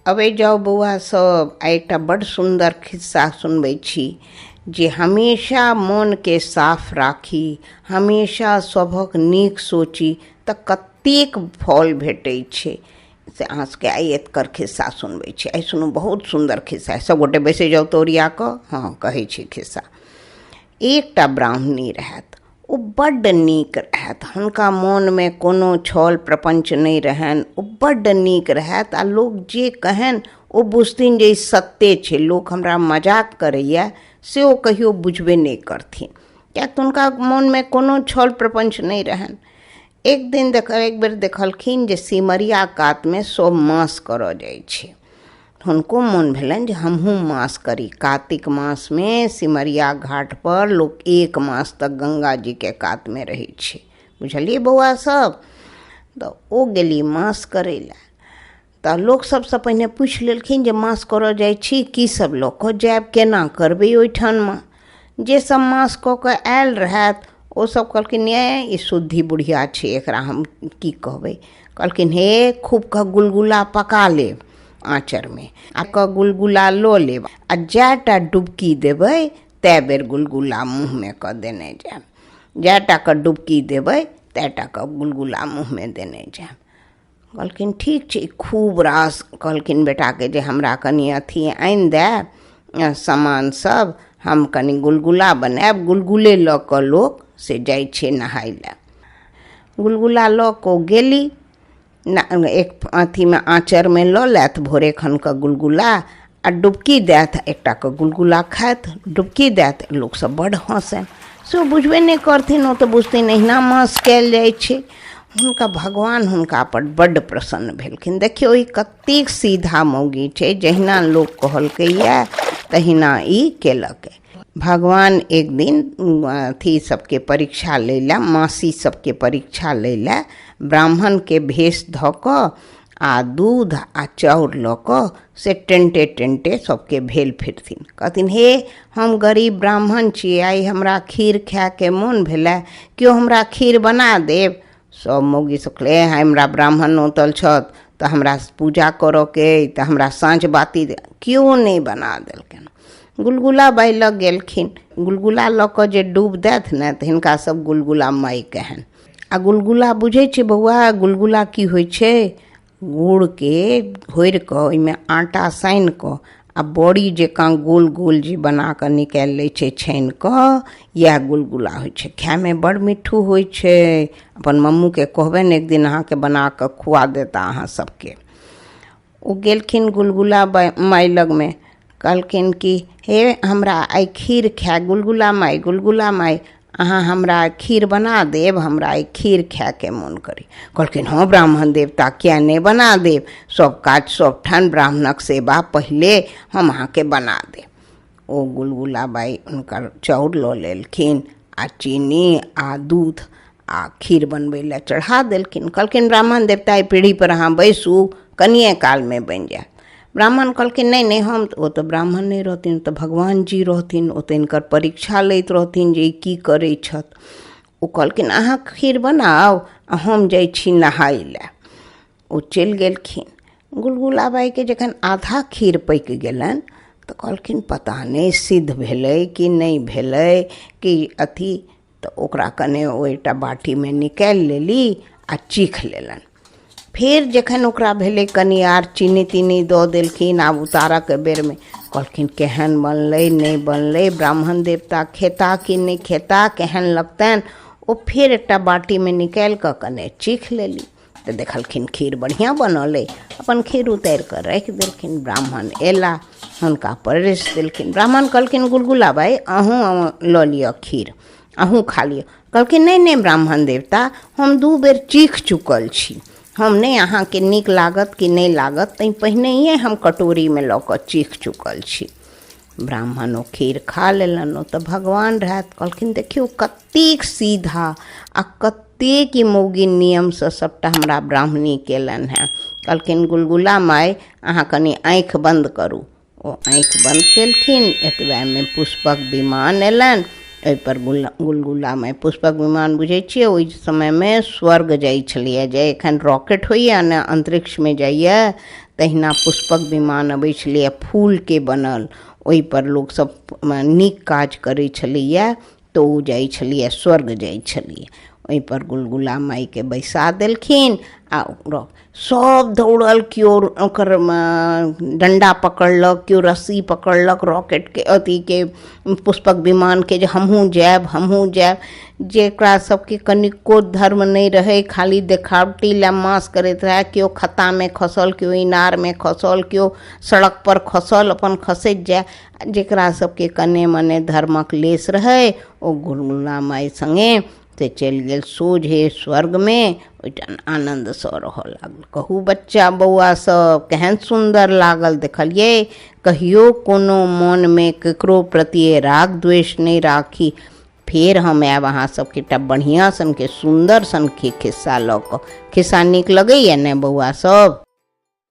अबै जाउ बौआ सब, आइ एकटा बड्ड सुन्दर खिस्सा सुनबै छी जे हमेशा मोनके साफ राखी, हमेशा सभक नीक सोची तऽ कतेक फल भेटै छै। से अहाँ सबके आइ एकर खिस्सा सुनबै छी। आइ सुनू, बहुत सुन्दर खिस्सा। सब गोटे बैसै जाउ तऽ ओरिया कऽ। हँ, कहै छी खिस्सा। एकटा ब्राह्मणी रहथि, ओ बड्ड नीक रहथि। हुनका मोनमे कोनो छल प्रपञ्च नहि रहनि। ओ बड्ड नीक रहथि आ लोक जे कहनि ओ बुझथिन जे ई सत्ये छै। लोक हमरा मजाक करैए से ओ कहियो बुझबे नहि करथिन, किएक तऽ हुनका मोनमे कोनो छल प्रपञ्च नहि रहनि। एक दिन देख, एक बेर देखलखिन जे सिमरिया कातमे सभ मास करऽ जाइ छै। हुनको मोन भेलनि जे हमहूँ मास करी। कातिक मासमे सिमरिया घाटपर लोक एक मास तक गङ्गाजीके कातमे रहै छै, बुझलियै बौआ सब? तऽ ओ गेली मास करै लए, तऽ लोक सबसँ पहिने पूछि लेलखिन जे मास करऽ जाइ छी, की सब लऽ कऽ जायब, केना करबै ओहिठाममे? जे सब मास कऽ कऽ आयल रहथि ओ सब कहलखिन, ए ई शुद्धि बुढ़िया छै, एकरा हम की कहबै? कहलखिन, हे खूब कऽ गुलगुला पका लेब आँचरमे आ कऽ गुलगुला लऽ लेब आ जएटा डुबकी देबै तए बेर गुलगुला मुँहमे कऽ देने जायब। जएटा कऽ डुबकी देबै तएटा कऽ गुलगुला मुँहमे देने जायब। कहलखिन, ठीक छै। खूब रास कहलखिन बेटाके जे हमरा कनि अथी आनि दए सामान सब, हम कनि गुलगुला बनायब। गुलगुले लऽ कऽ लोक से जाइ छै नहाय लए। गुलगुला लऽ कऽ ओ गेली। एक अथीमे आँचरमे लऽ लैथ भोरे खन कऽ गुलगुला आ डुबकी दैथ, एकटा कऽ गुलगुला खाथि, डुबकी दैथ। लोकसभ बड्ड हँसनि, से ओ बुझबे नहि करथिन। ओ तऽ बुझथिन अहिना मास कयल जाइ छै। हुनका भगवान हुनकापर बड्ड प्रसन्न भेलखिन। देखियौ, ई कतेक सीधा मौगी छै, जहिना लोक कहलकैए तहिना ई केलकै। भगवान एक दिन अथी सबके परीक्षा लै लए, मासी सबके परीक्षा लै लए ब्राह्मणके भेष धऽ कऽ आ दूध आ चाउर लऽ कऽ से टेंटे टेंटे सबके भेल फिरथिन। कहथिन, हे हम गरीब ब्राह्मण छी, आइ हमरा खीर खायके मोन भेलै, केओ हमरा खीर बना देब? सब मौगी सब कहलै, हमरा ब्राह्मण नोतल छथि तऽ हमरा पूजा करऽके अइ, तऽ हमरा साँझ बाती। केओ नहि बना देलकनि। गुलगुला बाइ लग गेलखिन। गुलगुला लऽ कऽ जे डूब देथि ने तऽ हिनका सब गुलगुला माइ कहनि। आ गुलगुला बुझै छियै बौआ, गुलगुला की होइ छै? गुड़के घोरि कऽ ओहिमे आटा सानि कऽ आ बड़ी जकाँ गोल गोल जे बना कऽ निकालि लै छै छानि कऽ, इएह गुलगुला होइ छै। खायमे बड़ मिट्ठू होइ छै। अपन मम्मूके कहबनि, एक दिन अहाँके बना कऽ खुआ देता अहाँ सबके। ओ गेलखिन गुलगुला माइ लगमे। कहलखिन कि हे हमरा आइ खीर खाय, गुलगुला माइ, गुलगुला माइ, अहाँ हमरा खीर बना देब? हमरा आइ खीर खायके मोन करी। कहलखिन, हँ ब्राह्मण देवता, किया नहि बना देब? सब काज सब ठान ब्राह्मणक सेवा पहिले, हम अहाँके बना देब। ओ गुलगुला बाइ हुनकर चाउर लऽ लेलखिन आ चीनी आ दूध आ खीर बनबै लए चढ़ा देलखिन। कहलखिन, ब्राह्मण देवता, एहि पीढ़ीपर अहाँ बैसू, कनिए कालमे बनि जायत। ब्राह्मण कहलखिन, नहि नहि, हम ओ तऽ ब्राह्मण नहि रहथिन, ओ तऽ भगवान जी रहथिन। ओ तऽ हिनकर परीक्षा लैत रहथिन जे ई की करै छथि। ओ कहलखिन, अहाँ खीर बनाउ आ हम जाइ छी नहाय लए। ओ चलि गेलखिन। गुलगुला बाइके जखन आधा खीर पकि गेलनि तऽ कहलखिन, पता नहि सिद्ध भेलै कि नहि भेलै कि अथी। तऽ ओकरा कने ओ एकटा बाटीमे निकालि लेली आ चीख लेलनि। फेर जखन ओकरा भेलै, कनि आर चीनी तीनी दऽ देलखिन। आब उतारऽके बेरमे कहलखिन, केहन बनलै, नहि बनलै, ब्राह्मण देवता खेता कि नहि खेता, केहन लगतनि? ओ फेर एकटा बाटीमे निकालि कऽ कने चीख लेली तऽ देखलखिन खीर बढ़िआँ बनल अइ। अपन खीर उतारि कऽ राखि देलखिन। ब्राह्मण अयला, हुनका परसि देलखिन। ब्राह्मण कहलखिन, गुलगुला बाइ, अहूँ लऽ लिअ खीर, अहूँ खा लिअ। कहलखिन, नहि नहि ब्राह्मण देवता, हम 2 बेर चीख चुकल छी। हम नहि अहाँके नीक लागत कि नहि लागत, तैँ पहिनहिए हम कटोरीमे लऽ कऽ चीख चुकल छी। ब्राह्मण ओ खीर खा लेलनि। ओ तऽ भगवान रहथि। कहलखिन, देखियौ कतेक सीधा आ कतेक ई मौगी नियमसँ सभटा हमरा ब्राह्मणी केलनि हेँ। कहलखिन, गुलगुला माइ, अहाँ कनि आँखि बन्द करू। ओ आँखि बन्द केलखिन, एतबेमे पुष्पक विमान अयलनि। ओहिपर गुल गुलगुलामे पुष्पक विमान बुझै छियै ओहि समयमे स्वर्ग जाइ छलैए जे एखन रॉकेट होइए ने अन्तरिक्षमे जाइए तहिना पुष्पक विमान अबै छलैए फूलके बनल ओहिपर लोकसभ नीक काज करै छलैए तऽ ओ जाइ छलैए स्वर्ग जाइ छलैए ओहिपर गुलगुला माइके बैसा देलखिन आ ओकरो सभ दौड़ल केओ ओकर डण्डा पकड़लक केओ रस्सी पकड़लक रॉकेटके अथीके पुष्पक विमानके जे हमहूँ जायब हमहूँ जायब जकरा सभके कनिको धर्म नहि रहै खाली देखावटी लए मास करैत रहए केओ खत्तामे खसल केओ इनारमे खसल केओ सड़कपर खसल अपन खसैत जाय जकरा सभके कने मने धर्मक लेश रहै ओ गुलगुला माइ सङ्गे से चलि गेल सोझे स्वर्गमे ओहिठाम आनन्दसँ रहऽ लागल कहू बच्चा बौआ सब केहन सुन्दर लागल देखलियै कहियो कोनो मोनमे ककरो प्रति राग द्वेष नहि राखी फेर हम आयब अहाँ सबके एकटा बढ़िआँ सनके सुन्दर सनके खिस्सा लऽ कऽ खिस्सा नीक लगैए ने बौआ सब।